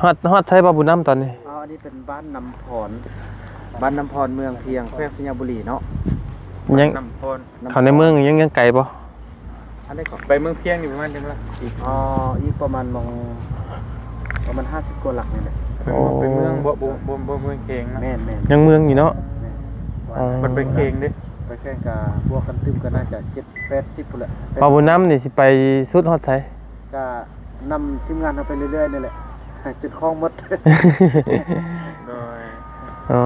ຮອດ ຮອດໃສບໍ່ບຸນນຳຕອນນີ້? ອໍ ອັນນີ້ເປັນບ້ານນ້ຳພອນ ບ້ານນ້ຳພອນ ເມືອງພຽງ ແຂວງໄຊຍະບູລີເນາະ. ຍັງ ນ້ຳພອນ ເຂົ້າໃນເມືອງຍັງ ຍັງໄກບໍ່? ອັນໃດກໍ ໄປເມືອງພຽງນີ້ປະມານຈັກຫຼັກ? ອີກ ອໍ ອີກປະມານໝ່ອງ ປະມານຫ້າສິບກວ່າຫຼັກນີ້ແຫຼະ. ໂອ້ ໄປເມືອງບໍ່ ບໍ່ ບໍ່ ບໍ່ເມືອງເຂງນະ? ແມ່ນໆ ຍັງເມືອງຢູ່ເນາະ. ແມ່ນ ອໍ ມັນໄປເຂງເດ້ ໄປແຂງກະບວກກັນຕື່ມກໍໜ້າຈະເຈັດແປດສິບພຸ້ນແຫຼະ. ບ່າວບຸນນຳນີ້ຊິໄປສຸດຮອດໃສ? ກະນຳທີມງານເຮົາໄປເລື້ອຍໆນີ້ແຫຼະ ຈົນຄອງໝົດ. ໂດຍ ອໍ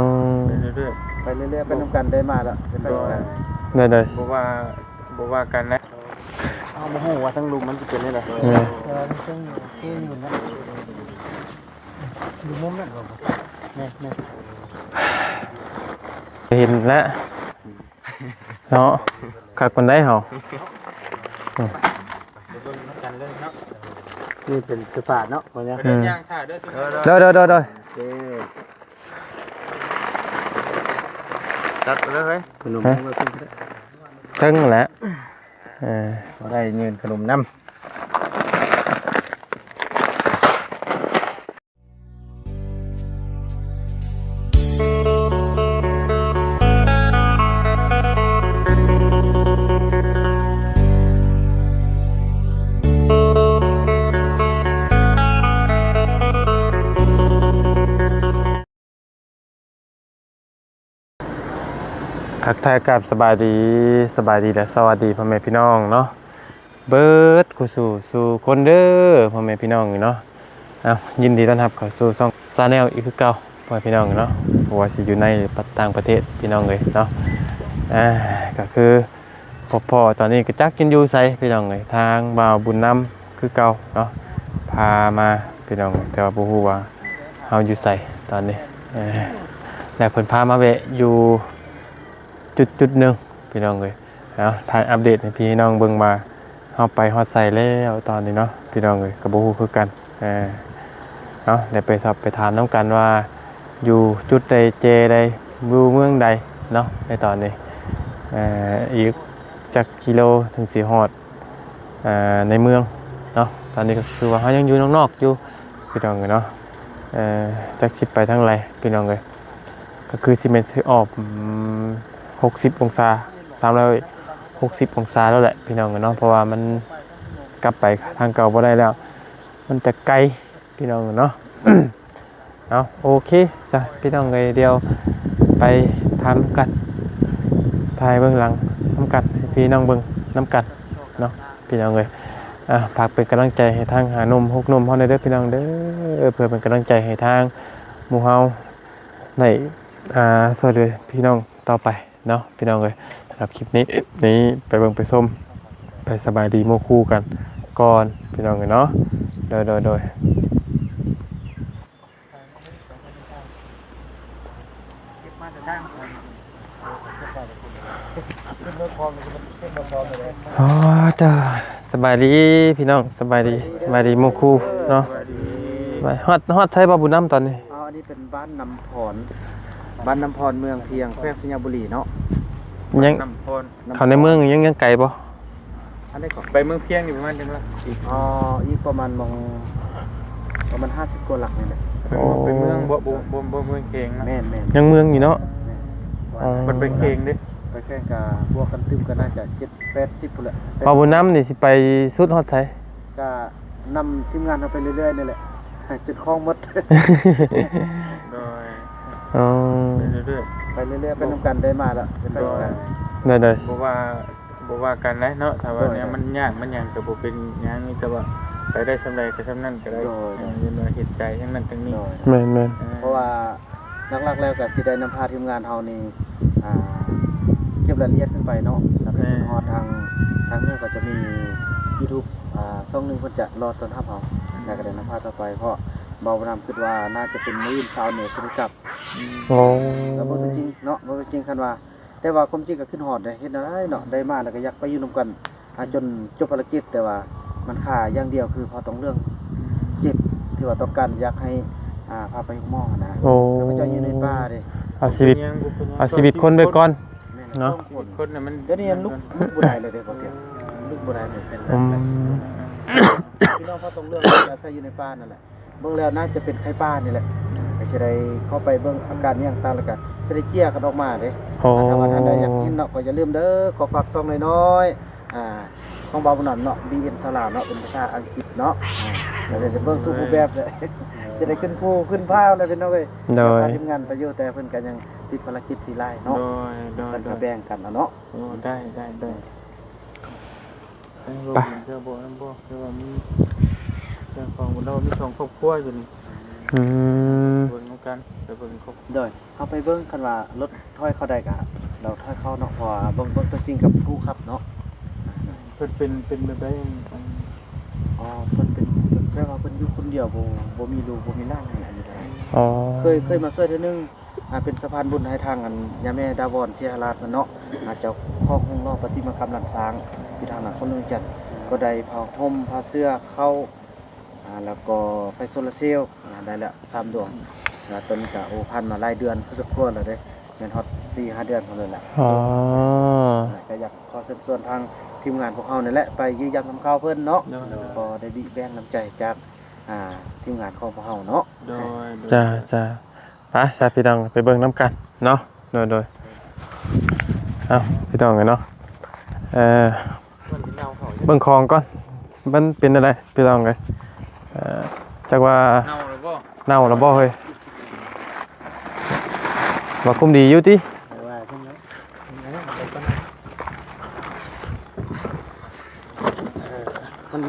ໄປເລື້ອຍໆ ໄປເລື້ອຍໆ ໄປນຳກັນ ໄດ້ມາແລ້ວ ໄປນຳກັນ. ໂດຍໆ ບໍ່ວ່າ ບໍ່ວ່າກັນນະ. ເຮົາບໍ່ຮູ້ວ່າທາງລຸ່ມມັນຊິເປັນແນວໃດ. ແມ່ນ ເອີ ເທິງຢູ່ ເທິງຢູ່ນະ ຢູ່ມຸມນັ້ນບໍ່? ແມ່ນໆ ເຫັນແລ້ວເນາະ ຄັກປານໃດເຮົາ. ອືມ ໄປເບິ່ງນຳກັນເລີຍເນາະ. ນີ້ເປັນສະພາບເນາະ ວ່າຫຍັງ. ອືມ ໂດຍໆໆໆ ໂອເຄ ຈັດໄປເລີຍເຮີ້ຍ. ຂະໜົມ ຮະ? ເທິງແຫຼະ ເອີ ບໍ່ໄດ້ຍື່ນຂະໜົມນຳ. ທັກທາຍກັບສະບາຍດີ ສະບາຍດີ ແລະ ສະຫວັດດີພໍ່ແມ່ພີ່ນ້ອງເນາະ ເບິດຄູ່ສູ່ສູ່ຄົນເດີ ພໍ່ແມ່ພີ່ນ້ອງເນາະ. ເອົາ ຍິນດີຕ້ອນຮັບເຂົ້າສູ່ຊ່ອງ Channel ອີກຄືເກົ່າ ພໍ່ແມ່ພີ່ນ້ອງເນາະ ບໍ່ວ່າຊິຢູ່ໃນ ຫຼື ຕ່າງປະເທດ ພີ່ນ້ອງເອີຍເນາະ. ອ່າ ກໍຄື ພໍ່ ຕອນນີ້ກໍຈັກກິນຢູ່ໃສພີ່ນ້ອງເອີຍ ທາງບ່າວບຸນນຳຄືເກົ່າເນາະ ພາມາພີ່ນ້ອງ ແຕ່ວ່າບໍ່ຮູ້ວ່າເຮົາຢູ່ໃສຕອນນີ້. ເອີ ແລະເພິ່ນພາມາແວະຢູ່ຈຸດໆໜຶ່ງພີ່ນ້ອງເອີຍ. ເອົາ ຖ່າຍອັບເດດໃຫ້ພີ່ໃຫ້ນ້ອງເບິ່ງວ່າເຮົາໄປຮອດໃສແລ້ວຕອນນີ້ເນາະ ພີ່ນ້ອງເອີຍ ກໍບໍ່ຮູ້ຄືກັນ. ເອີ ເອົາ ດຽວໄປສອບໄປຖາມນຳກັນວ່າຢູ່ຈຸດໃດ ແຈໃດ ຢູ່ເມືອງໃດເນາະ ໃນຕອນນີ້ ເອີ ອີກຈັກກິໂລເຖິງຊິຮອດ ເອີ ໃນເມືອງເນາະ. ຕອນນີ້ກໍຄືວ່າເຮົາຍັງຢູ່ນອກໆຢູ່ພີ່ນ້ອງເອີຍເນາະ. ເອີ ຈັກຊິໄປທາງໃດພີ່ນ້ອງເອີຍ ກໍຄືຊິແມ່ນຊິອອກ ອືມ ຫົກສິບອົງສາ ສາມຮ້ອຍຫົກສິບອົງສາແລ້ວແຫຼະພີ່ນ້ອງເອີຍເນາະ ເພາະວ່າມັນກັບໄປທາງເກົ່າບໍ່ໄດ້ແລ້ວ ມັນຈະໄກພີ່ນ້ອງເນາະ. ເອົາ ໂອເຄ ຈ້ະ ພີ່ນ້ອງເອີຍ ດຽວໄປຖາມນຳກັນ ຖ່າຍເບື້ອງຫຼັງນຳກັນ ໃຫ້ພີ່ນ້ອງເບິ່ງນຳກັນເນາະ ພີ່ນ້ອງເອີຍ. ອ່າ ຝາກເປັນກຳລັງໃຈໃຫ້ທາງຫ້າໜຸ່ມຫົກໜຸ່ມເຮົາແດ່ເດີພີ່ນ້ອງເດີ ເພື່ອເປັນກຳລັງໃຈໃຫ້ທາງໝູ່ເຮົາໄດ້ ອ່າ ຊ່ວຍເຫຼືອພີ່ນ້ອງຕໍ່ໄປເນາະ ພີ່ນ້ອງເອີຍ. ສຳລັບຄລິບນີ້ ນີ້ໄປເບິ່ງໄປຊົມ ໄປສະບາຍດີໝູ່ຄູ່ກັນກ່ອນພີ່ນ້ອງເອີຍເນາະ. ໂດຍ ໂດຍ ໂດຍ. ອໍ ເຈົ້າ ສະບາຍດີພີ່ນ້ອງ ສະບາຍດີ ສະບາຍດີໝູ່ຄູ່ເນາະ. ຮອດ ຮອດໃສບໍ່ບຸນນຳຕອນນີ້? ອໍ ອັນນີ້ເປັນບ້ານນ້ຳພອນ ບ້ານນ້ຳພອນ ເມືອງພຽງ ແຂວງໄຊຍະບູລີເນາະ. ຍັງ ນ້ຳພອນ ເຂົ້າໃນເມືອງຍັງ ຍັງໄກບໍ່? ອັນໃດກໍ ໄປເມືອງພຽງນີ້ປະມານຈັກຫຼັກ? ອໍ ອີກປະມານໝ່ອງ ປະມານຫ້າສິບກວ່າຫຼັກນີ້ແຫຼະ. ໂອ້ ໄປເມືອງບໍ່ ບໍ່ ບໍ່ ບໍ່ເມືອງເຂງນະ? ແມ່ນໆ ຍັງເມືອງຢູ່ເນາະ. ແມ່ນ ອໍ ມັນໄປເຂງເດ້ ໄປແຂງກະບວກກັນຕື່ມກໍໜ້າຈະເຈັດແປດສິບພຸ້ນແຫຼະ. ບ່າວບຸນນຳນີ້ຊິໄປສຸດຮອດໃສ? ກະນຳທີມງານເຮົາໄປເລື້ອຍໆນີ້ແຫຼະ ຈົນຄອງໝົດ. ໂດຍ ອໍ ໄປເລື້ອຍໆ ໄປເລື້ອຍໆ ໄປນຳກັນ ໄດ້ມາແລ້ວ ໄປນຳກັນ. ໂດຍໆ ບໍ່ວ່າ ບໍ່ວ່າກັນໄດ໋ເນາະ ຖ້າວ່າ ໂດຍ ແນວມັນຍາກມັນຫຍັງກໍບໍ່ເປັນຫຍັງ ມີແຕ່ວ່າໄປໄດ້ສ່ຳໃດກໍສ່ຳນັ້ນກໍໄດ້. ໂດຍໆ ເອີ ຢ່າວ່າເຫັນໃຈທາງນັ້ນທາງນີ້. ໂດຍ ແມ່ນໆ ເອີ ເພາະວ່າຫຼັກໆແລ້ວກໍຊິໄດ້ນຳພາທີມງານເຮົານີ້ ອ່າ ເກັບລາຍລະອຽດຂຶ້ນໄປເນາະ ແລ້ວກໍ ແມ່ນ ຈົນຮອດທາງ ທາງເໜືອກໍຈະມີຢູທູບ ອ່າ ຊ່ອງໜຶ່ງເພິ່ນຈະລໍຕ້ອນຮັບເຮົາ ແລ້ວກໍໄດ້ນຳພາຕໍ່ໄປ ເພາະບ່າວບຸນນຳຄິດວ່າໜ້າຈະເປັນມື້ອື່ນຊາວເໜືອຊິໄດ້ກັບ. ໂອ້ ແລ້ວເວົ້າຕົວຈິງເນາະ ເວົ້າຕົວຈິງ ຄັນວ່າ ແຕ່ວ່າຄວາມຈິງກໍຄິດຮອດເດ້ ເຮັດແນວໃດເນາະ ໄດ້ມາແລ້ວກໍຢາກໄປຢູ່ນຳກັນ ອ່າ ຈົນຈົບພາລະກິດ ແຕ່ວ່າມັນຄາຢ່າງດຽວ ຄືພໍຕ້ອງເລື່ອງເຈັບ ທີ່ວ່າຕ້ອງການຢາກໃຫ້ ອ່າ ພາໄປໂຮງໝໍຫັ້ນນະ. ໂອ້ ແລ້ວກໍເຈົ້າຢູ່ໃນປ່າເດ້ ເອົາຊີວິດ ເອົາຊີວິດຄົນໄວ້ກ່ອນ ແມ່ນ ເນາະ ຊີວິດຄົນນະ ມັນ ດຽວນີ້ລຸກ ລຸກບໍ່ໄດ້ເລີຍເດ້ ບໍ່ເຕີມ ລຸກບໍ່ໄດ້ເລີຍ ເປັນ ອືມ ພີ່ນ້ອງພໍຕ້ອງເລື່ອງອາໄສຢູ່ໃນປ່ານັ້ນແຫຼະ. ເບິ່ງແລ້ວໜ້າຈະເປັນໄຂ້ປ່ານີ້ແຫຼະ ກໍຊິໄດ້ເຂົ້າໄປເບິ່ງອາການອີ່ຫຍັງຕ່າງ ແລ້ວກໍຊິໄດ້ເຈຍກັນອອກມາເດ້. ອໍ ຖ້າວ່າທ່ານໃດຢາກເຫັນເນາະ ກໍຢ່າລືມເດີ ຂໍຝາກຊ່ອງນ້ອຍໆ ອ່າ ຂອງບ່າວບຸນນຳເນາະ ບີເອັນ ສາລາເນາະ ເປັນພາສາອັງກິດເນາະ ອ່າ ກໍໄດ້ເບິ່ງທຸກຮູບແບບແຫຼະ ຈະໄດ້ຂຶ້ນພູຂຶ້ນຜາແລ້ວພີ່ນ້ອງເອີຍ. ໂດຍ ພາທີມງານໄປຢູ່ ແຕ່ເພິ່ນກໍຍັງຕິດພາລະກິດທີ່ຫຼາຍເນາະ. ໂດຍ ໂດຍ ເພິ່ນກໍແບ່ງກັນເອົາເນາະ. ໂອ້ ໄດ້ ໄດ້ ໄດ້. ໄປ ເທື່ອບໍ່ ນຳບໍ່ ເທື່ອວ່າມີເຄື່ອງຂອງ ເພິ່ນວ່າມີສອງຄອບຄົວຢູ່ນີ້. ອືມ ເບິ່ງນຳກັນ ໄປເບິ່ງຄອບ ໂດຍ ເຮົາໄປເບິ່ງ ຄັນວ່າລົດຖອຍເຂົ້າໄດ້ກະ ເຮົາຖອຍເຂົ້າເນາະ ເພາະວ່າເບິ່ງ ເບິ່ງຕົວຈິງກັບຜູ້ຂັບເນາະ. ເພິ່ນເປັນ ເປັນແບບໃດ? ອໍ ເພິ່ນເປັນ ເພິ່ນແບບວ່າເພິ່ນຢູ່ຄົນດຽວ ບໍ່ ບໍ່ມີລູກ ບໍ່ມີຫຼານ ອັນນີ້ກໍໄດ້. ອໍ ເຄີຍ ເຄີຍມາຊ່ວຍເທື່ອໜຶ່ງ ອ່າ ເປັນສະພານບຸນໃຫ້ທາງອັນຍາແມ່ດາວອນ ເຊຍະລາດເພິ່ນເນາະ ອ່າ ເຈົ້າຂອງໂຮງຫຼໍ່ປະຕິມາກຳລ້ານຊ້າງ ທີ່ທາງນະຄອນຫຼວງວຽງຈັນ ກໍໄດ້ຜ້າຫົ່ມ ຜ້າເສື່ອ ເຂົ້າ ອ່າ ແລ້ວກໍໄຟໂຊລາເຊວ ອ່າ ໄດ້ແລ້ວສາມດວງ. ແລ້ວຕອນນີ້ກໍ ໂອ້ ຜ່ານມາຫຼາຍເດືອນພໍສົມຄວນແລ້ວເດ້ ແມ່ນຮອດສີ່ຫ້າເດືອນພຸ້ນແລ້ວແຫຼະ. ອໍ ກໍຢາກຂໍເຊີນຊວນທາງທີມງານພວກເຮົານີ້ແຫຼະ ໄປຢ້ຽມຢາມນຳຂ່າວເພິ່ນເນາະ. ໂດຍ ກໍໄດ້ບິແບ່ງນ້ຳໃຈຈາກ ອ່າ ທີມງານຂອງພວກເຮົາເນາະ. ໂດຍ ໂດຍ ຈ້າ ຈ້າ. ໄປຊະພີ່ນ້ອງ ໄປເບິ່ງນຳກັນເນາະ. ໂດຍ ໂດຍ. ເອົ້າ ພີ່ນ້ອງເອີຍເນາະ ເອີ ເບິ່ງຂອງກ່ອນ ມັນເປັນແນວໃດພີ່ນ້ອງເອີຍ. ເອີ ຈັກວ່າເນົ່າແລ້ວບໍ່ ເນົ່າແລ້ວບໍ່ເຮີ້ຍ? ວ່າຄຸມດີຢູ່ຕິ? ມັນ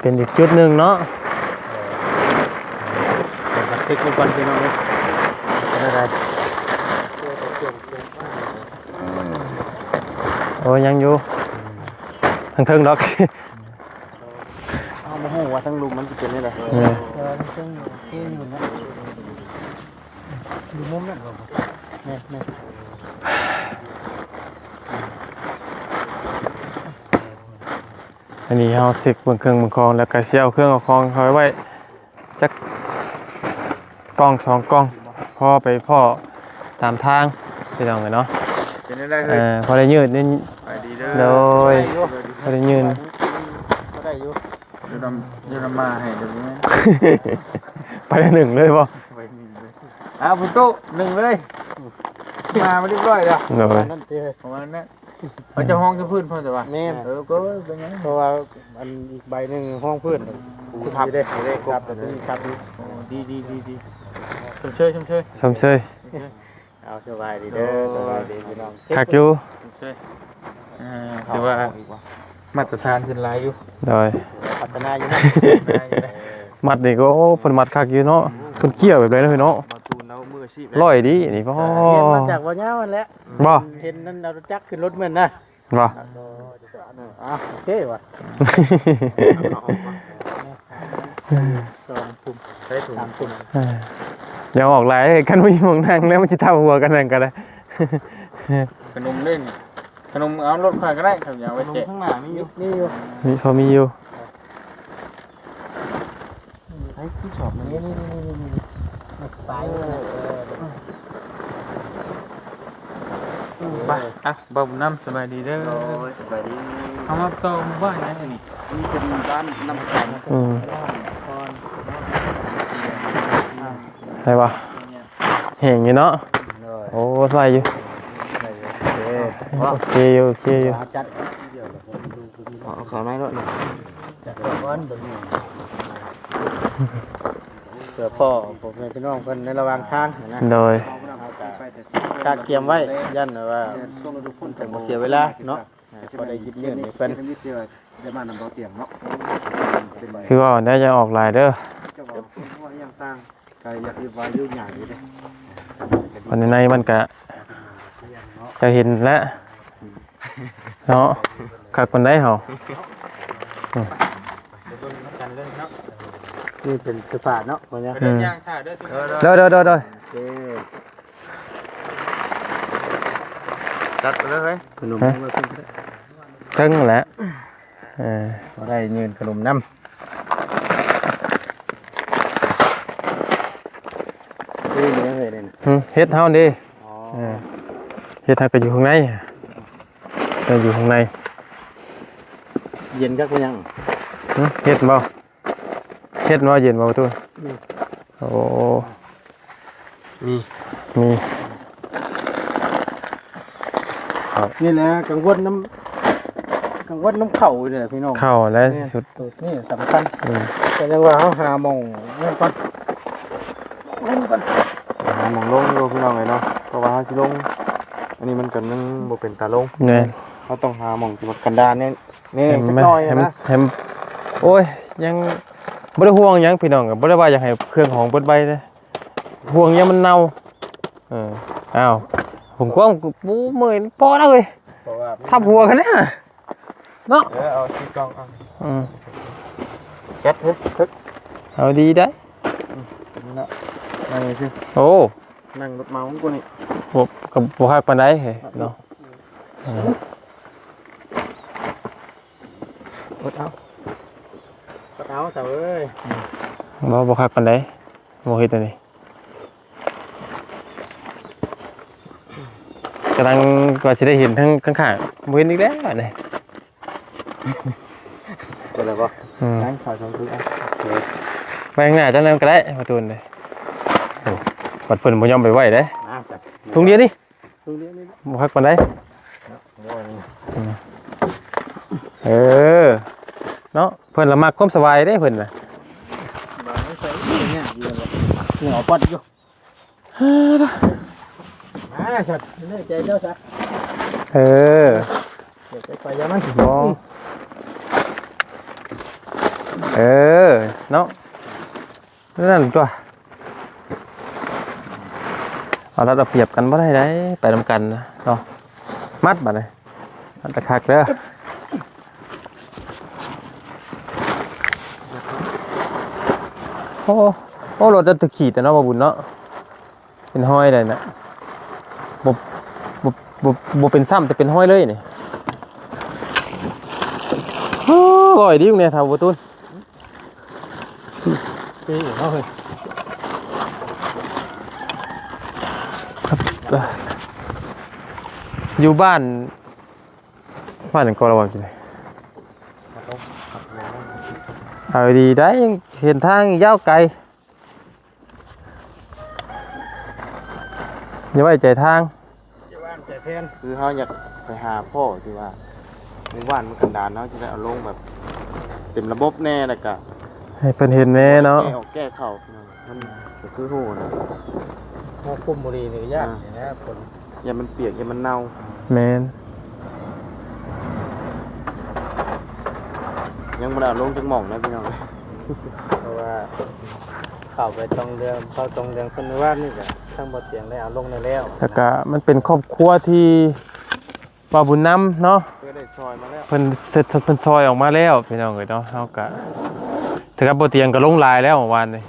ເປັນອີກຈຸດໜຶ່ງເນາະ. ເອີ ເບິ່ງເຊັກເບິ່ງກ່ອນພີ່ນ້ອງເອີຍ ເປັນແນວໃດ? ໂອ້ຍ ຍັງຢູ່ ທາງເທິງດອກ. ເຮົາບໍ່ຮູ້ວ່າທາງລຸ່ມມັນຊິເປັນແນວໃດ. ເອີ ແຕ່ວ່າທາງເທິງໂອເຄຢູ່ນະ. ຢູ່ມຸມນັ້ນບໍ່? ແມ່ນໆ. ອັນນີ້ເຮົາເຊັກເບິ່ງເຄື່ອງເບິ່ງຂອງ ແລ້ວກໍຊິເອົາເຄື່ອງເອົາຂອງເຮົາໄວ້ຈັກກ່ອງສອງກ່ອງ ພໍໄປພໍ້ຕາມທາງ ພີ່ນ້ອງເອີຍເນາະ. ເປັນຈັ່ງໃດເຮີ້ຍ? ເອີ ພໍໄດ້ຍືດນີ້. ສະບາຍດີເດີ. ໂດຍ ພໍໄດ້ຍືດ ພໍໄດ້ຢູ່. ເດີນຳ ເດີນຳມາໃຫ້ເດີ. ໄປໜຶ່ງເລີຍບໍ່? ໄປໜຶ່ງເລີຍ. ອ້າວ ພຸ້ນຕູ້ ໜຶ່ງເລີຍ ມາ ມາຮຽບຮ້ອຍແລ້ວ. ໂດຍ ປະມານນັ້ນຕິ ປະມານນັ້ນ. ເຂົາຈະຮອງຈະພື້ນພ້ອມແຕ່ວ່າ ແມ່ນ ເອີ ກໍເປັນຫຍັງ ເພາະວ່າອັນອີກໃບໜຶ່ງຮອງພື້ນ ຜູ້ທັບ ເດ້ ທັບ ໂອ້ ດີໆໆໆ ຊົມເຊີຍ ຊົມເຊີຍ ຊົມເຊີຍ. ເອົາ ສະບາຍດີເດີ ໂດຍ ສະບາຍດີພີ່ນ້ອງ ຄັກຢູ່ ເອີ ຖືວ່າມາດຕະຖານຂຶ້ນຫຼາຍຢູ່. ໂດຍ ພັດທະນາຢູ່ເນາະ. ມັດນີ້ກໍ ໂອ້ ເພິ່ນມັດຄັກຢູ່ເນາະ ເພິ່ນກ້ຽວແບບໃດເນາະພີ່ນ້ອງເນາະ. ຮ້ອຍດີນີ້ ພໍ ຮຽນມາຈາກບໍ່ຍາວຫັ້ນແຫຼະ. ບໍ່ ເຫັນນັ້ນເອົາລົດຈັກຂຶ້ນລົດແມ່ນນະ ບໍ່ ອ່າ ໂອເຄວ່ະ. ສອງກຸ່ມ ໄດ້ຖົງ ສາມກຸ່ມ ເອີ ຢ່າອອກຫຼາຍ ຄັນມີໝ່ອງນັ່ງແລ້ວ ມັນຊິທັບຫົວກັນນັ້ນກໍໄດ້. ຂະໜົມເດ້ນີ້ ຂະໜົມເອົາລົດຂ້ອຍກໍໄດ້ ຂ້ອຍຢາກໄວ້ແຈກ. ຂ້າງໜ້າມີຢູ່ ມີຢູ່ ມີ ພໍມີຢູ່. ໃຫ້ທີ່ຊອບມັນນີ້ ນີ້ໆໆໆ ປາຍ ເອີ ໄປ ອ່ະ ບ່າວບຸນນຳ ສະບາຍດີເດີ. ໂດຍ ສະບາຍດີ. ເຮົາມາຕໍ່ໝູ່ບ້ານຫຍັງອັນນີ້? ນີ້ເປັນບ້ານນ້ຳຂອງ. ອືມ ໃຫ້ບໍ່? ແຫ້ງຢູ່ເນາະ. ໂດຍ ໂອ້ ໄດ້ຢູ່ ໄດ້ຢູ່ ໂອເຄ ໂອເຄຢູ່ ໂອເຄຢູ່. ເອົາເຂົ້າໃນລົດນີ້ ຈັກກ່ອນ ເພື່ອພໍ້ພໍ່ແມ່ພີ່ນ້ອງເພິ່ນໃນລະຫວ່າງທາງນະ. ໂດຍ ເຮົາກະກະກຽມໄວ້ ຢ້ານວ່າມັນຈະບໍ່ເສຍເວລາເນາະ ພໍໄດ້ຫຍິບຍື່ນໃຫ້ເພິ່ນ. ຄືວ່າໄດ້ ຢ່າອອກຫຼາຍເດີ ເພາະໃນມັນກະ ຈະເຫັນແຫຼະເນາະ ຄັກປານໃດເຮົາ. ນີ້ເປັນສະພາບເນາະ ເດີ ເດີ ເດີ ເດີ. ຈັດເລີຍ ຂະໜົມ ເທິງແຫຼະ ເອີ ໄດ້ຍື່ນຂະໜົມນຳ. ເຮັດເຮົາເດ້. ອໍ ເອີ ເຮັດເຮົາກໍຢູ່ຂ້າງໃນ ເອີ ຢູ່ຂ້າງໃນ. ເຢັນຈັກບໍ່ຍັງ ຫຶ ເຮັດບໍ່ ເຮັດບໍ່ ເຢັນບໍ່ປະຕູ? ນີ້ ໂອ້ ມີ ມີ ນີ້ແຫຼະ ກັງວົນນຳ ກັງວົນນຳເຂົ້ານີ້ແຫຼະພີ່ນ້ອງ ເຂົ້າແຫຼະ ແມ່ນ ທີ່ສຸດ ໂຕນີ້ສຳຄັນ ອືມ ກໍຍັງວ່າເຮົາຫາໝ່ອງນັ້ນກ່ອນ ລົງກ່ອນ ຫາໝ່ອງລົງຢູ່ພີ່ນ້ອງເອີຍເນາະ ເພາະວ່າເຮົາຊິລົງ ອັນນີ້ມັນກໍຍັງບໍ່ເປັນຕາລົງ ແມ່ນ ເຮົາຕ້ອງຫາໝ່ອງທີ່ວ່າກັນດານແນ່ ແນ່ຈັກໜ້ອຍຫັ້ນນະ ໃຫ້ມັນ ໃຫ້ມັນ ໂອ້ຍ ຍັງບໍ່ໄດ້ຫ່ວງຫຍັງພີ່ນ້ອງ ບໍ່ໄດ້ວ່າຢາກໃຫ້ເຄື່ອງຂອງເບິດໄວເດ້ ຫ່ວງຫຍັງມັນເນົ່າ ເອີ ອ້າວ ຜົມກວມ ໂອ້ ເມື່ອຍ ພໍແລ້ວເອີຍ ເພາະວ່າ ທັບຫົວກັນນະ ເນາະ ເອີ ເອົາທີ່ກ້ອງເອົາ ອືມ ຈັດເຖິກ ເຖິກ ເອົາດີໄດ໋ ອືມ ນີ້ເນາະ ນັ່ງຊື່ ໂອ້ ນັ່ງລົດເມົາກວ່ານີ້ ບໍ່ ກໍບໍ່ຄັກປານໃດເນາະ ເອີ ອົດເອົາ ອົດເອົາ ສາວເອີຍ ບໍ່ ບໍ່ຄັກປານໃດ ບໍ່ເຮັດອັນນີ້ ກຳລັງວ່າຊິໄດ້ເຫັນທາງ ທາງຂ້າງ ບໍ່ເຫັນອີກແລ້ວນີ້ ເປັນໄດ້ບໍ່? ອືມ ໄປຂ້າງໜ້າຈັກໜ່ອຍກໍໄດ້ ປະຕູນເດ້ ໂອ້ ບັດເພິ່ນບໍ່ຍອມໄປໄຫວ້ເດ້ ມາຊະ ຖົງດຽວນີ້ ບໍ່ຄັກປານໃດ ອືມ ເອີ ເນາະ ເພິ່ນລະມັກຄວາມສະບາຍເດ້ເພິ່ນນະ ບາງໃສ່ເນຍ ເໜືອປອດຢູ່ ມາສັດ ເລີຍໃຈເຈົ້າຊະ ເອີ ຢ່າໄປໄປຢ່າມັນ ບໍ່ ເອີ ເນາະ ນັ້ນຕົວະ ເອົາລັດເອົາປຽບກັນບໍ່ໄດ້ໃດ ໄປນຳກັນເນາະ ມັດບາດນີ້ ມັດຄັກເດີ ໂອ້ ໂອ້ ລົດຈະຖືກຂີດແລ້ວເນາະ ບໍ່ບຸນເນາະ ເປັນຮອຍໄດ້ນະ ບໍ່ ບໍ່ ບໍ່ ບໍ່ເປັນຊ້ຳ ແຕ່ເປັນຮອຍເລີຍນີ້ ໂອ້ ອອຍດີແນ່ ທ້າວບໍ່ຕູນ ປີເນາະເຮີ້ຍ ຢູ່ບ້ານ ບ້ານຫຍັງກໍລະວ່າກິນ ເອົາດີໄດ໋ ເຫັນທາງຍາວໄກ ຢ່າໄວ້ໃຈທາງ ຢ່າວາງໃຈແຜນ ຄືເຮົາຢາກໄປຫາພໍ່ທີ່ວ່າ ໝູ່ບ້ານມັນກັນດານ ເຮົາຊິໄດ້ເອົາລົງແບບເຕັມລະບົບແດ່ ແລ້ວກະໃຫ້ເພິ່ນເຫັນແດ່ເນາະ ແກ້ອອກແກ້ເຂົ້າ ມັນກໍຄືຮູ້ນະ ເຮົາຄຸມບໍ່ດີນີ້ກໍຢ້ານນີ້ນະ ຝົນ ຢ້ານມັນປຽກ ຢ້ານມັນເນົ່າ ແມ່ນ ຍັງບໍ່ໄດ້ເອົາລົງຈັກໝ່ອງນະພີ່ນ້ອງ ເພາະວ່າເຂົ້າໄປຕອງເດືອງ ເຂົ້າຕອງເດືອງເພິ່ນມື້ວານນີ້ກໍ ທາງບໍ່ຕຽງໄດ້ເອົາລົງແລ້ວ ແລ້ວກໍມັນເປັນຄອບຄົວທີ່ ບ່າວບຸນນຳເນາະ ເພິ່ນໄດ້ຊ່ອຍມາແລ້ວ ເພິ່ນ ເພິ່ນຊ່ອຍອອກມາແລ້ວພີ່ນ້ອງເອີຍເນາະ ເຮົາກະ ເຖິງກັບບໍ່ຕຽງກໍລົງຫຼາຍແລ້ວວານນີ້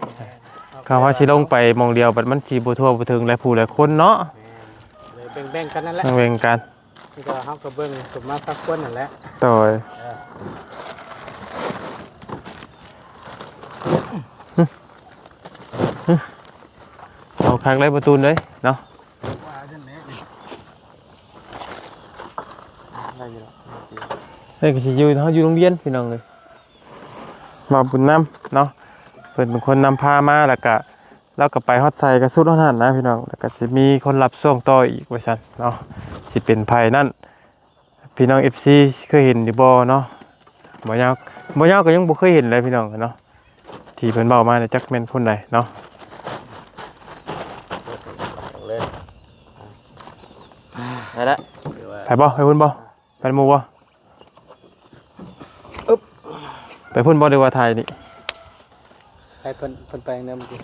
ເຮົາ ເຮົາຊິລົງໄປໝ່ອງດຽວ ບັດມັນຊິບໍ່ທົ່ວບໍ່ເຖິງຫຼາຍຜູ້ຫຼາຍຄົນເນາະ ແມ່ນ ເລີຍແບ່ງໆກັນນັ້ນແຫຼະ ແບ່ງກັນ ນີ້ກໍເຮົາກໍເບິ່ງສົມມາພາຄວນນັ້ນແຫຼະ ໂດຍ ເອີ ເອົາຄັກເລີຍປະຕູນເລີຍເນາະ ວ່າຊັ້ນແຫຼະ ໄດ້ຢູ່ດອກ ເອີ ກໍຊິຢູ່ ເຮົາຢູ່ໂຮງຮຽນພີ່ນ້ອງເອີຍ ບ່າວບຸນນຳເນາະ ເພິ່ນເປັນຄົນນຳພາມາ ແລ້ວກະລາວກໍໄປຮອດໃສກໍສຸດຮອດຫັ້ນນະພີ່ນ້ອງ ແລ້ວກໍຊິມີຄົນຮັບຊ່ວງຕໍ່ອີກວ່າຊັ້ນເນາະ ຊິເປັນໃຜນັ້ນ ພີ່ນ້ອງເອັຟຊີເຄີຍເຫັນຢູ່ບໍ່ເນາະ ບໍ່ຍາວ ບໍ່ຍາວກໍຍັງບໍ່ເຄີຍເຫັນເລີຍພີ່ນ້ອງເນາະ ທີ່ເພິ່ນເວົ້າມານີ້ຈັກແມ່ນຄົນໃດເນາະ ໄດ້ລະ ໄປບໍ່ ໄປພຸ້ນບໍ່ ໄປນຳໝູ່ບໍ່ ອຶບ ໄປພຸ້ນບໍ່ ຫຼືວ່າຖ່າຍນີ້ ໃຫ້ເພິ່ນ ເພິ່ນໄປທາງເດີມຕິ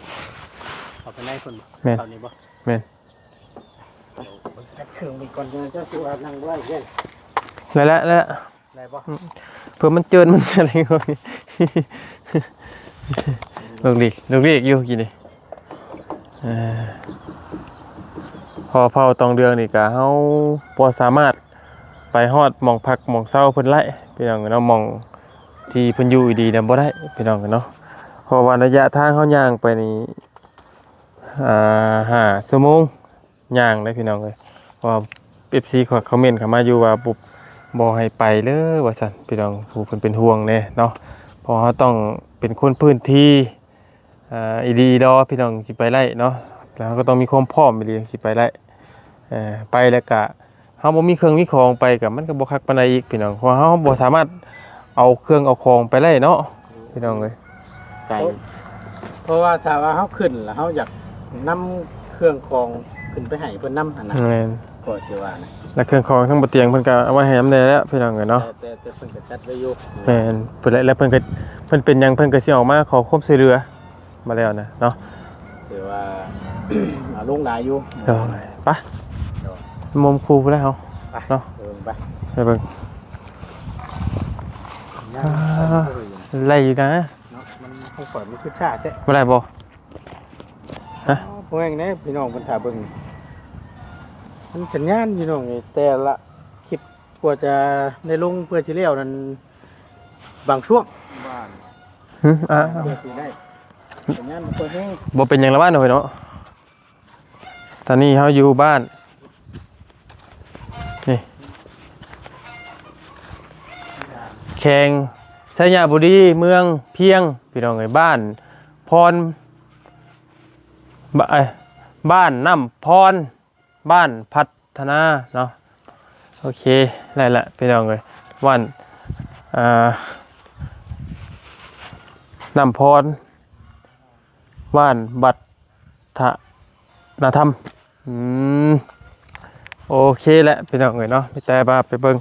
ເຂົ້າໄປໃນພຸ້ນບໍ່ ແມ່ນ ເຂົ້ານີ້ບໍ່ ແມ່ນ ຈັດເຄື່ອງໄປກ່ອນ ເຈົ້າຊິວ່ານັ່ງບໍ່ໄດ້ເດ້ ໄດ້ແລ້ວ ໄດ້ ໄດ້ບໍ່ ອືມ ເພື່ອມັນເຈີນມັນອະໄລ ລຸກລີກ ລຸກລີກຢູ່ກີ້ນີ້ ເອີ ພໍເຜົາຕອງເດືອງນີ້ກະເຮົາບໍ່ສາມາດໄປຮອດໝ່ອງພັກໝ່ອງເຊົາເພິ່ນໄດ້ພີ່ນ້ອງເນາະ ໝ່ອງທີ່ເພິ່ນຢູ່ອີ່ດີນະບໍ່ໄດ້ພີ່ນ້ອງເນາະ ເພາະວ່າໄລຍະທາງເຮົາຍ່າງໄປນີ້ ອ່າ ຫ້າຊົ່ວໂມງ ຍ່າງເດ້ພີ່ນ້ອງເອີຍ ເພາະວ່າເອັຟຊີເຂົາຄອມເມັນເຂົ້າມາຢູ່ວ່າ ບຸບ ບໍ່ໃຫ້ໄປເລີຍວ່າຊັ້ນພີ່ນ້ອງ ຜູ້ເພິ່ນເປັນຫ່ວງແດ່ເນາະ ເພາະເຮົາຕ້ອງເປັນຄົນພື້ນທີ່ ອ່າ ອີ່ດີອີ່ດໍພີ່ນ້ອງ ຊິໄປໄດ້ເນາະ ແລ້ວເຮົາກໍຕ້ອງມີຄວາມພ້ອມອີ່ຫຼີ ຊິໄປໄດ້ ເອີ ໄປແລ້ວກະ ເຮົາບໍ່ມີເຄື່ອງມີຂອງໄປກະ ມັນກໍບໍ່ຄັກປານໃດອີກພີ່ນ້ອງ ເພາະວ່າເຮົາບໍ່ສາມາດເອົາເຄື່ອງເອົາຂອງໄປໄດ້ເນາະ ພີ່ນ້ອງເອີຍ. ໄກ ເພາະ ເພາະວ່າຖ້າວ່າເຮົາຂຶ້ນແລ້ວ ເຮົາຢາກນຳເຄື່ອງຂອງຂຶ້ນໄປໃຫ້ເພິ່ນນຳຫັ້ນນະ ແມ່ນ ກໍຊິວ່ານະ ແລະເຄື່ອງຂອງທາງບໍ່ຕຽງເພິ່ນກໍເອົາໄວ້ໃຫ້ນຳແດ່ແລ້ວ ພີ່ນ້ອງເອີຍເນາະ ແຕ່ ແຕ່ ແຕ່ເພິ່ນກໍຈັດໄວ້ຢູ່ ແມ່ນ ເພິ່ນ ແລະເພິ່ນກໍ ເພິ່ນເປັນຫຍັງເພິ່ນກໍຊິອອກມາຂໍຄວາມຊ່ວຍເຫຼືອ ມາແລ້ວນະເນາະ ຖືວ່າ ອາລົງຫຼາຍຢູ່ ໂດຍ ໄປ ໂດຍ ມຸມຄູ່ພຸ້ນແຫຼະເຮົາ ໄປ ເນາະ ເອີ ໄປ ໄປເບິ່ງ ຍັງ ອ່າ ໄດ້ຢູ່ນະ ເນາະ ມັນ ຂອງຂ້ອຍມັນຄືຊ້າແທ້ ບໍ່ໄດ້ບໍ່? ຮະ? ອໍ ບໍ່ແມ່ນເດ້ ພີ່ນ້ອງເພິ່ນຖ້າເບິ່ງ ມັນສັນຍານ ພີ່ນ້ອງເອີຍ ແຕ່ລະຄລິບກວ່າຈະໄດ້ລົງ ເພື່ອຊິແລ້ວນັ້ນ ບາງຊ່ວງ ຫຶ ອ່າ ເພື່ອຊິໄດ້ ສັນຍານບໍ່ຄ່ອຍແຮງ ບໍ່ເປັນຫຍັງລະວ່າເນາະ ເນາະ ຕອນນີ້ເຮົາຢູ່ບ້ານ ນີ້ ແຂວງໄຊຍະບູລີ ເມືອງພຽງ ພີ່ນ້ອງເອີຍ ບ້ານພອນ ບ້ານ ເອີ ບ້ານນ້ຳພອນ ບ້ານພັດທະນາເນາະ ໂອເຄ ໄດ້ລະພີ່ນ້ອງເອີຍ ບ້ານ ອ່າ ນ້ຳພອນ ບ້ານວັດທະນະທຳ ອືມ ໂອເຄແຫຼະພີ່ນ້ອງເອີຍເນາະ ມີແຕ່ວ່າໄປເບິ່ງ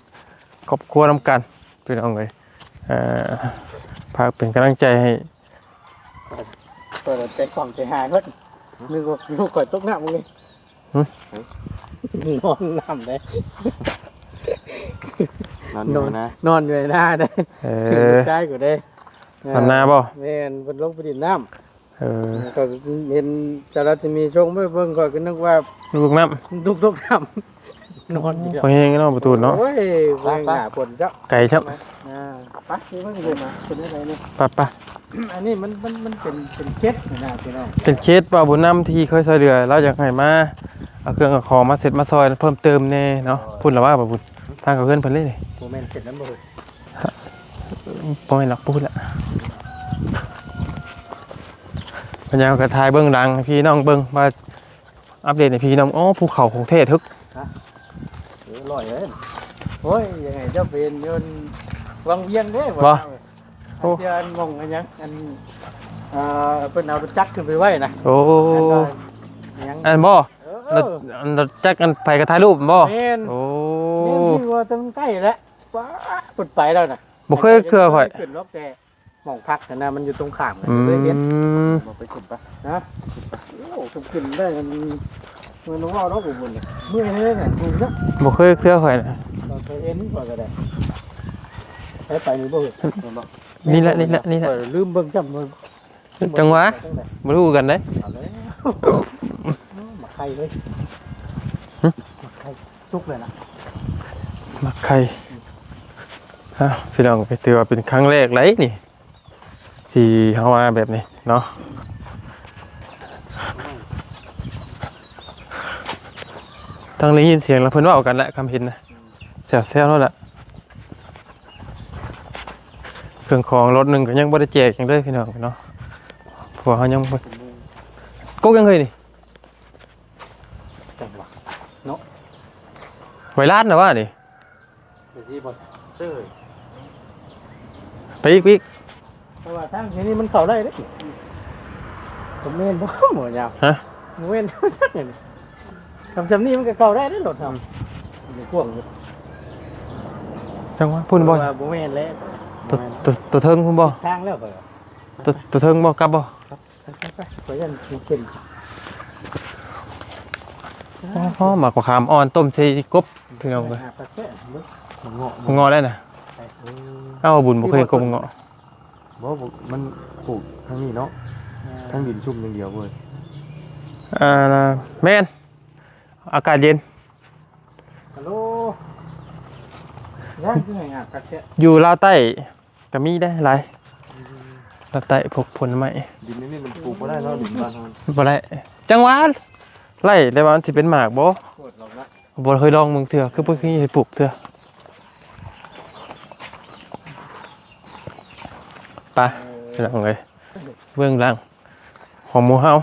ຄອບຄົວນຳກັນພີ່ນ້ອງເອີຍ ເອີ ຝາກເປັນກຳລັງໃຈໃຫ້ ເປີດໃຈຂອງໃຈຫາຍເພິ່ນ ນຶກວ່າລູກຂ້ອຍຕົກນ້ຳມື້ນີ້ ຫຶ ນອນນ້ຳເດ້ ນອນຢູ່ໃນນາ ນອນຢູ່ໃນນາເດ້ ເອີ ລູກຊາຍກູເດ້ ນອນນາບໍ່? ແມ່ນ ເພິ່ນລົງໄປຫຼິ້ນນ້ຳ ເອີ ເຂົາເຫັນສາວລັດສະໝີສົ່ງມາໃຫ້ເບິ່ງ ຂ້ອຍກໍນຶກວ່າລູກນ້ຳ ລູກຕົກນ້ຳ ນອນຢູ່ ພໍແຮງເນາະ ປະຕູນເນາະ ໂອ້ຍ ແຮງໜ້າຝົນເຈົ້າ ໄກຊ້ຳ ອ່າ ໄປຊິເບິ່ງເດີມາເປັນຈັ່ງໃດນີ້ ໄປ ໄປ ອັນນີ້ມັນ ມັນ ມັນເປັນ ເປັນເຂດນະພີ່ນ້ອງ ເປັນເຂດວ່າບຸນນຳທີ່ເຄີຍຊ່ວຍເຫຼືອ ລາວຢາກໃຫ້ມາເອົາເຄື່ອງເອົາຂອງມາເຊັດມາຊ່ອຍເພີ່ມເຕີມແດ່ເນາະ ພຸ້ນລະວ່າບໍ່ບຸນ ທາງເຂົ້າເຮືອນເພິ່ນເລີຍນີ້ ບໍ່ແມ່ນເຂດນັ້ນບໍ່? ບໍ່ແມ່ນດອກ ພຸ້ນລະ ບັນຍາກາດຖ່າຍເບື້ອງຫຼັງໃຫ້ພີ່ນ້ອງເບິ່ງວ່າ ອັບເດດໃຫ້ພີ່ນ້ອງ ໂອ້ ພູເຂົາຂອງແທ້ເຖິກ ຮະ ເອີ ລອຍເອີຍ ໂອ້ຍ ຢາກໃຫ້ເຈົ້າໄປເຫັນຢູ່ວັງວຽງເດ້ ບໍ່ ອັນ ໂອ້ ທີ່ອັນໝ່ອງອັນຫຍັງ ອັນ ອ່າ ເພິ່ນເອົາລົດຈັກຂຶ້ນໄປໄວ້ນະ ໂອ້ ອັນນັ້ນຫຍັງ ອັນບໍ່ ເອີ ລົດ ອັນລົດຈັກ ອັນໃຜກໍຖ່າຍຮູບບໍ່ ແມ່ນ ໂອ້ ແມ່ນ ທີ່ວ່າແຕ່ມັນໃກ້ແລ້ວ ປ້າດ ເພິ່ນໄປແລ້ວນະ ບໍ່ເຄີຍເທື່ອຂ້ອຍ ຂຶ້ນດອກແຕ່ ໝ່ອງພັກຫັ້ນນະ ມັນຢູ່ຕົງຂ້າມກັນ ອືມ ເລີຍເຫັນ ບໍ່ໄປຂຶ້ນປະ ຮະ ໂອ້ ຂຶ້ນໄດ້ ມັນ ມັນເວົ້າດອກ ເມື່ອຍເລີຍນະ ບໍ່ເຄີຍເທື່ອຂ້ອຍນະ ຂ້ອຍເຫັນ ຂ້ອຍກໍໄດ້ ໄປ ໄປນີ້ບໍ່ເຫັນ ນີ້ແຫຼະ ນີ້ແຫຼະ ນີ້ແຫຼະ ຂ້ອຍລືມເບິ່ງຈ້ຳ ຈັ່ງຫວະ ບໍ່ຮູ້ກັນເດ້ ເອົາແລ້ວ ໝາກໄຂ່ເລີຍ ຫຶ ໝາກໄຂ່ ສຸກເລີຍນະ ໝາກໄຂ່ ເອົ້າ ພີ່ນ້ອງ ຖືວ່າເປັນຄັ້ງແລກໄດ໋ນີ້ ທີ່ເຮົາມາແບບນີ້ເນາະ ຕ້ອງໄດ້ຍິນສຽງແລ້ວເພິ່ນເວົ້າກັນແຫຼະ ຄຳເຫັນນະ ແຊວໆ ໂລດລະ ເຄື່ອງຂອງລົດໜຶ່ງກໍຍັງບໍ່ໄດ້ແຈກຫຍັງເລີຍພີ່ນ້ອງເນາະ ເພາະວ່າເຮົາຍັງບໍ່ ກົກຫຍັງເຮີ້ຍນີ້ ຈັງຫວະເນາະ ໄວລາດນະວ່ານີ້ ໄປທີ່ບໍ່ ເອີຍ ໄປອີກ ໄປອີກ ແຕ່ວ່າທາງທີ່ນີ້ມັນເຂົ້າໄດ້ເດ້ ບໍ່ແມ່ນບໍ່ ບໍ່ຍາວ ຮະ ບໍ່ແມ່ນຈັກນີ້ ຊ່ຳໆນີ້ມັນກໍເຂົ້າໄດ້ເດ້ລົດເຮົາ ມັນກວ້າງຢູ່ ຈັ່ງຫວະ ພຸ້ນບໍ່ ວ່າບໍ່ແມ່ນແຫຼະ ຕົວ ຕົວ ຕົວເທິງພຸ້ນບໍ່ ທາງແລ້ວ ຕົວ ຕົວເທິງບໍ່ ກັບບໍ່ ໄປໆໆ ຂ້ອຍຢ້ານມັນເຕັມ ອໍ ໝາກບັກຂາມອ່ອນຕົ້ມໃສ່ກົບ ພີ່ນ້ອງເອີຍ ຫາປາແຊະເບິ່ງ ເງາະ ເງາະໄດ້ນະ ເອີ ເອົ້າ ບຸນບໍ່ເຄີຍກົບເງາະ ບໍ່ ບໍ່ ມັນປູກທາງນີ້ເນາະ ອ່າ ທາງດິນຊຸ່ມຢ່າງດຽວເວີຍ ອ່າ ແມ່ນ ອາກາດເຢັນ ຮັລໂຫຼ ຍ່າງຄືຫາຍາກຄັກແທ້ ຢູ່ລາວໃຕ້ ກໍມີໄດ໋ຫຼາຍ ອືມ ລາວໃຕ້ ພວກຜົນໄມ້ ດິນນີ້ມັນປູກບໍ່ໄດ້ເນາະ ດິນບ້ານເຮົາ ບໍ່ໄດ້ ຈັ່ງຫວະ ໄດ້ ແຕ່ວ່າມັນຊິເປັນໝາກບໍ່ ບໍ່ເຄີຍລອງເບິ່ງເທື່ອ ຄືບໍ່ເຄີຍເຫັນປູກເທື່ອ ໄປພີ່ນ້ອງເອີຍ ເບື້ອງຫຼັງຂອງໝູ່ເຮົາ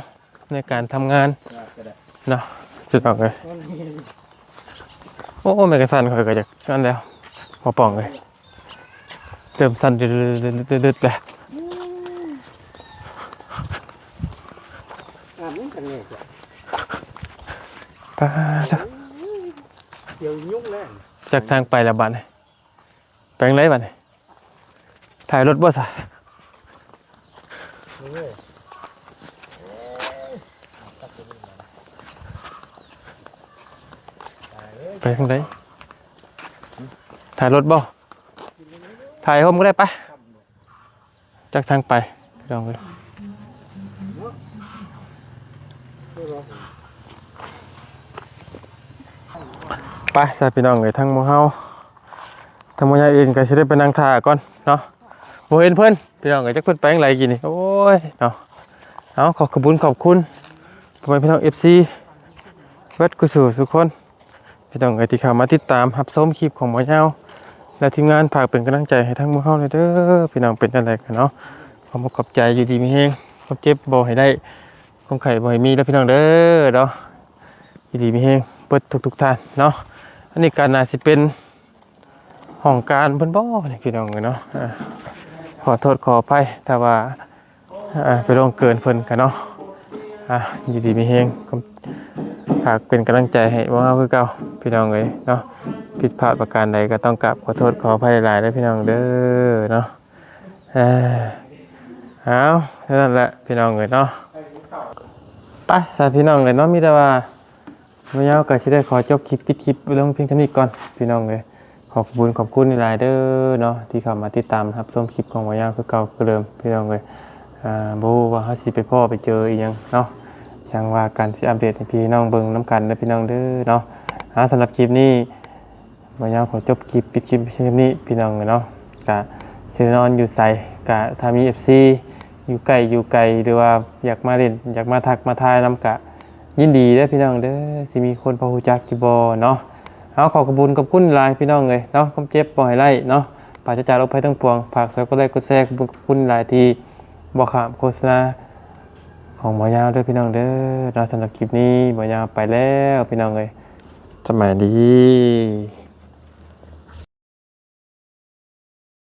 ໃນການທຳງານເນາະ ພີ່ນ້ອງເອີຍ. ໂອ້ ແມ່ກະສັນຂ້ອຍກໍຢາກນັ້ນແລ້ວ ບໍ່ປ່ອງເອີຍ ເລີ່ມສັ່ນດຶດໆແລ້ວ. ອາບນ້ຳກັນແດ່ ປາດ ດຽວຍຸງແລ້ວ ຈັກທາງໄປລະບາດນີ້ ໄປທາງໃດບາດນີ້? ຖ່າຍລົດບໍ່ຊະ? ເອີ ໄປທາງໃດ? ຖ່າຍລົດບໍ່? ຖ່າຍໂຮມກໍໄດ້ ໄປ. ຈັກທາງໄປພີ່ນ້ອງເອີຍ ໄປຊະພີ່ນ້ອງເອີຍ. ທາງໝູ່ເຮົາ ທາງໝູ່ຍາເອງກໍຊິໄດ້ໄປນັ່ງຖ້າກ່ອນເນາະ ບໍ່ເຫັນເພິ່ນພີ່ນ້ອງເອີຍ ຈັກເພິ່ນໄປທາງໃດກີ້ນີ້ ໂອ້ຍເນາະ. ເອົາ ຂໍຂອບຄຸນຂອບຄຸນພໍ່ແມ່ພີ່ນ້ອງເອັຟຊີ ເບິດສູ່ສູ່ຄົນ ພີ່ນ້ອງເອີຍ ທີ່ເຂົ້າມາຕິດຕາມຮັບຊົມຄລິບຂອງໝໍຍາວ ແລະ ທີມງານ. ຝາກເປັນກຳລັງໃຈໃຫ້ທາງໝູ່ເຮົາແດ່ເດີພີ່ນ້ອງ ເປັນຈັ່ງໃດກໍເນາະ ຂໍຂອບໃຈ ຢູ່ດີມີແຮງ ຄວາມເຈັບບໍ່ໃຫ້ໄດ້ ຄວາມໄຂ້ບໍ່ໃຫ້ມີເດີພີ່ນ້ອງເດີເນາະ ຢູ່ດີມີແຮງເບິດທຸກໆທ່ານເນາະ. ອັນນີ້ກໍໜ້າຊິເປັນ ຫ້ອງການເພິ່ນບໍ່ນີ້ພີ່ນ້ອງເອີຍເນາະ. ອາ ຂໍໂທດຂໍອະໄພຖ້າວ່າ ອາ ໄປລ່ວງເກີນເພິ່ນກະເນາະ. ອາ ຢູ່ດີມີແຮງ ຝາກເປັນກຳລັງໃຈໃຫ້ພວກເຮົາຄືເກົ່າພີ່ນ້ອງເອີຍເນາະ. ຜິດພາດປະການໃດກໍຕ້ອງກາບຂໍໂທດຂໍອະໄພຫຼາຍໆເດີພີ່ນ້ອງເດີເນາະ. ເອີ ເອົາ ເທົ່ານັ້ນແຫຼະພີ່ນ້ອງເອີຍເນາະ. ໄປຊະພີ່ນ້ອງເອີຍເນາະ ມີແຕ່ວ່າ ໝໍຍາວກໍຊິໄດ້ຂໍຈົບຄລິບ ປິດຄລິບລົງພຽງເທົ່ານີ້ກ່ອນພີ່ນ້ອງເອີຍ. ຂໍຂອບຄຸນຂອບຄຸນຫຼາຍໆເດີເນາະ ທີ່ເຂົ້າມາຕິດຕາມຮັບຊົມຄລິບຂອງໝໍຍາວຄືເກົ່າຄືເດີມພີ່ນ້ອງເອີຍ. ອາ ບໍ່ຮູ້ວ່າເຮົາຊິໄປພໍ້ໄປເຈີອີ່ຫຍັງເນາະ ຈັ່ງວ່າກັນ ຊິອັບເດດໃຫ້ພີ່ນ້ອງເບິ່ງນຳກັນເດີພີ່ນ້ອງເດີເນາະ. ອາ ສຳລັບຄລິບນີ້ ໝໍຍາວຂໍຈົບຄລິບ ປິດຄລິບພຽງເທົ່ານີ້ພີ່ນ້ອງເອີຍເນາະ. ກະຊິນອນຢູ່ໃສ ກະຖ້າມີເອັຟຊີຢູ່ໃກ້ຢູ່ໄກ ຫຼືວ່າຢາກມາຫຼິ້ນ ຢາກມາທັກມາທາຍນຳ ກະ ຍິນດີເດີພີ່ນ້ອງເດີ ຊິມີຄົນພໍຮູ້ຈັກຢູ່ບໍ່ເນາະ. ເອົາ ຂໍຂອບຄຸນຂອບຄຸນຫຼາຍພີ່ນ້ອງເອີຍເນາະ ຄວາມເຈັບບໍ່ໃຫ້ໄດ້ເນາະ ປາສະຈາກໂລກໄພທັງປວງ. ຝາກຊ່ອຍກົດໄລກົດແຊ ຂອບຄຸນຂອບຄຸນຫຼາຍທີ່ບໍ່ຂ້າມໂຄສະນາຂອງໝໍຍາວເດີພີ່ນ້ອງເດີເນາະ. ສຳລັບຄລິບນີ້ໝໍຍາວໄປແລ້ວພີ່ນ້ອງເອີຍ ສະບາຍດີ.